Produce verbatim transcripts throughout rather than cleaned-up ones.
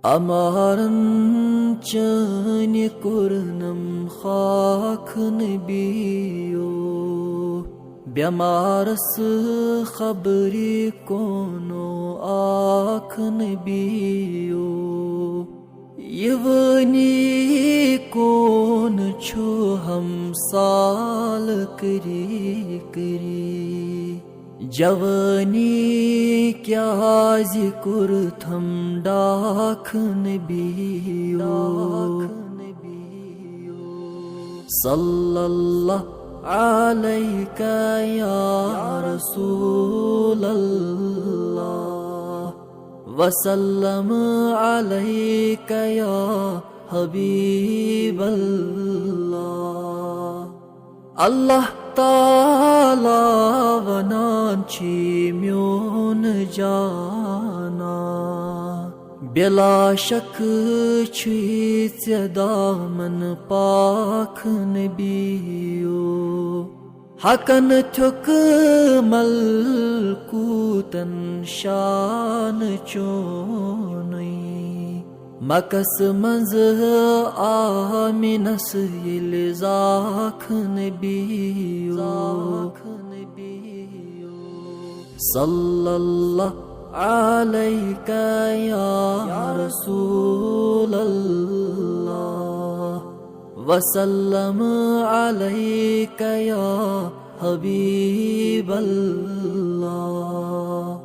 امارن چٲنۍ کوٚرنم خاک نبیو، بٮ۪مارس خبری کونو آکھ نبیو۔ یہِ وٲنی کون چھُ ہمسال کری کری، جوانی کیازِ کوٚرتھم ڈاکھ نبیو۔ صلی اللہ علیک یا رسول اللہ، وسلم علیک یا حبیب اللہ۔ اللہ تعالیٰ ونان چھی میون جانا، بلا شک چھی ژےٚ دامن پاک نبیو۔ حقن تھیوٚک ملکوتن شان چونُے، مکس منٛز آمنس ییٚلہِ زاکھ نبیو۔ صلی اللہ علیک یا رسول اللہ، وسلم علیک یا حبیب اللہ۔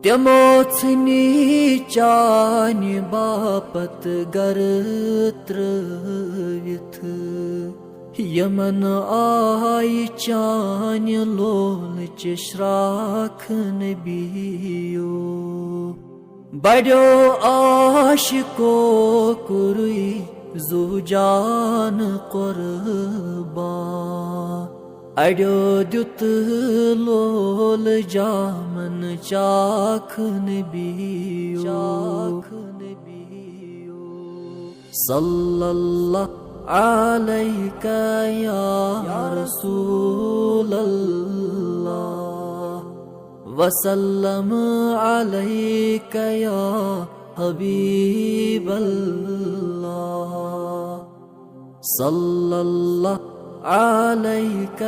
تِمو ژھٕنی چانہِ باپتھ گرٕ ترٲوِتھ، یمن آیہِ چانہِ لولٕچ شراکھ نبیو۔ بڑیو عاشقو کوٚرُے زُو جان قربان، اڑیو دیُت لول جامن چاکھ نبیو۔ صلی اللہ علیک یا رسول اللہ، وسلم علیک یا حبیب اللہ۔ صلی اللہ علیک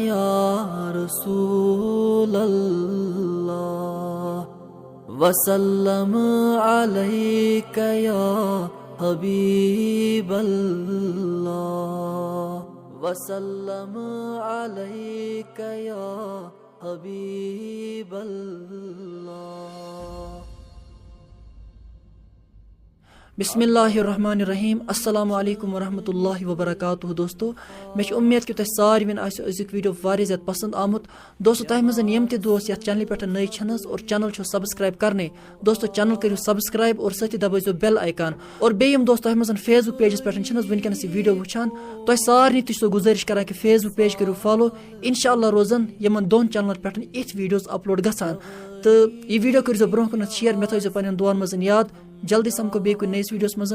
یا رسول اللہ، وسلم علیک یا حبیب اللہ، وسلم علیک یا حبیب اللہ۔ بسم اللہ الرحمن الرحیم۔ السلام علیکم ورحمۃ اللہ وبرکاتہ۔ دوستو، مےٚ چھِ اُمید کہِ تۄہہِ ساروِین آسہِ أزیُک ویٖڈیو واریاہ زیادٕ پسنٛد آمُت۔ دوستو، تۄہہِ منٛز یِم تہِ دوست یَتھ چینلہِ پٮ۪ٹھ نٔے چھِنہٕ حظ اور چینل چھُو سبسکرائب کرنٕے، دوستو، چینل کٔرِو سبسکرائب اور سۭتی دبٲیزیو بیل آیکان۔ اور بیٚیہِ یِم دوست تۄہہِ منٛز فیس بُک پیجَس پٮ۪ٹھ چھِنہٕ حظ وٕنکیٚنَس یہِ ویٖڈیو وٕچھان، تۄہہِ سارنٕے تہِ چھُسو گُزٲرِش کران کہِ فیس بُک پیج کٔرِو فالو۔ انشاءاللہ روزَن یِمَن دۄن چینلَن پٮ۪ٹھ یِتھۍ ویٖڈیوز اپلوڈ گژھان۔ تہٕ یہِ ویٖڈیو کٔرۍزیو برونٛہہ کُنَتھ شیئر، مےٚ تھٲیزیو پنٛنٮ۪ن دُعن منٛز یاد۔ جلدی سمکھو بیٚیہِ کُنہِ نٔیِس ویٖڈیوَس منٛز۔